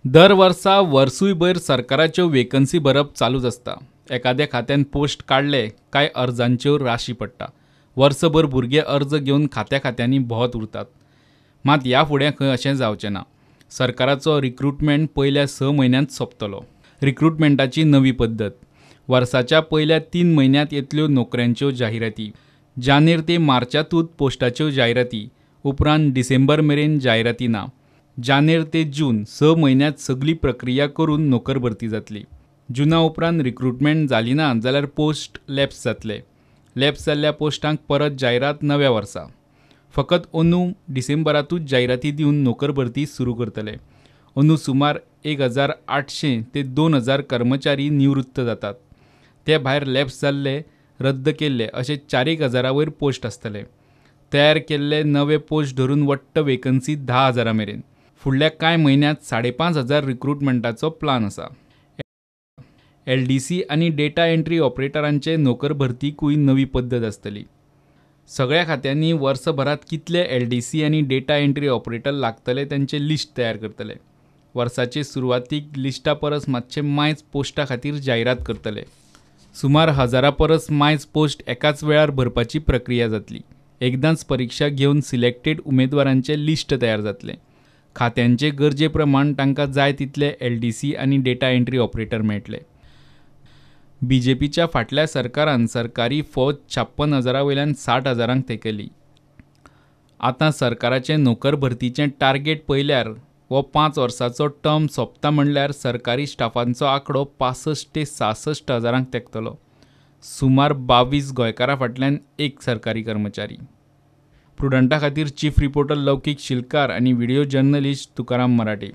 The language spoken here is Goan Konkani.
दर वर्सा वर्सूयभर सरकाराच्यो वेकन्सी भरप चालूच आसता. एकाद्या खात्यान पोस्ट काडले काय अर्जांच्यो राशी पडटा. वर्सभर भुरगे अर्ज घेवन खात्या खात्यांनी भोंवत उरतात. मात ह्या फुडें खंय अशें जावचें ना. सरकाराचो रिक्रुटमेंट पयल्या 6 म्हयन्यांत सोंपतलो. रिक्रुटमेंटाची नवी पद्दत. वर्साच्या पयल्या 3 म्हयन्यांत येतल्यो नोकऱ्यांच्यो जाहिराती. जानेर ते मार्चांतूच पोस्टाच्यो जायराती. उपरांत डिसेंबर मेरेन जायराती ना. जानेर ते जून 6 म्हयन्यांत सगली प्रक्रिया करून नोकर भरती जातली. जुना उपरांत रिक्रुटमेंट जाली ना जाल्यार पोस्ट लॅप्स जातले. लॅप्स जाल्ल्या पोस्टांक परत जायरात नव्या वर्सा. फकत अंदू डिसेंबरांतूच जायराती दिवन नोकर भरती सुरू करतले. अंदू सुमार 1800 ते 2000 कर्मचारी निवृत्त जातात. ते भायर लॅप्स जाल्ले, रद्द केल्ले अशे 4-1 हजारा वयर पोस्ट आसतले. तयार केल्ले नवे पोस्ट धरून वट्ट वेकन्सी 10,000 मेरेन. फुडल्या कांय म्हयन्यांत 5,500 रिक्रुटमेंटाचो प्लान आसा. LDC आनी डेटा एंट्री ऑपरेटरांचे नोकर भरतीकूय नवी पद्दत आसतली. सगळ्या खात्यांनी वर्सभरांत कितले LDC आनी डेटा एंट्री ऑपरेटर लागतले तांचें लिस्ट तयार करतले. वर्साचे सुरवातीक लिस्टा परस मातशे मायज पोस्टा खातीर जायरात करतले. सुमार 1000 परस मायज पोस्ट एकाच वेळार भरपाची प्रक्रिया जातली. एकदांच परिक्षा घेवन सिलेक्टेड उमेदवारांचें लिस्ट तयार जातलें. खात्यांचे गरजे प्रमाण तांकां जाय तितले LDC आनी डेटा एंट्री ऑपरेटर मेळटले. बीजेपीच्या फाटल्या सरकारान सरकारी फौज 56,000 वयल्यान 60,000 तेंकयली. आतां सरकाराचें नोकर भरतीचें टार्गेट पळयल्यार हो 5 वर्सांचो टर्म सोंपता म्हणल्यार सरकारी स्टाफांचो आंकडो 65 ते 66 हजारांक तेंकतलो. सुमार 22 गोंयकारां फाटल्यान एक सरकारी कर्मचारी. प्रुडंटा खातीर चीफ रिपोर्टर लौकीक शिलकार आनी व्हिडियो जर्नलिस्ट तुकाराम मराठे.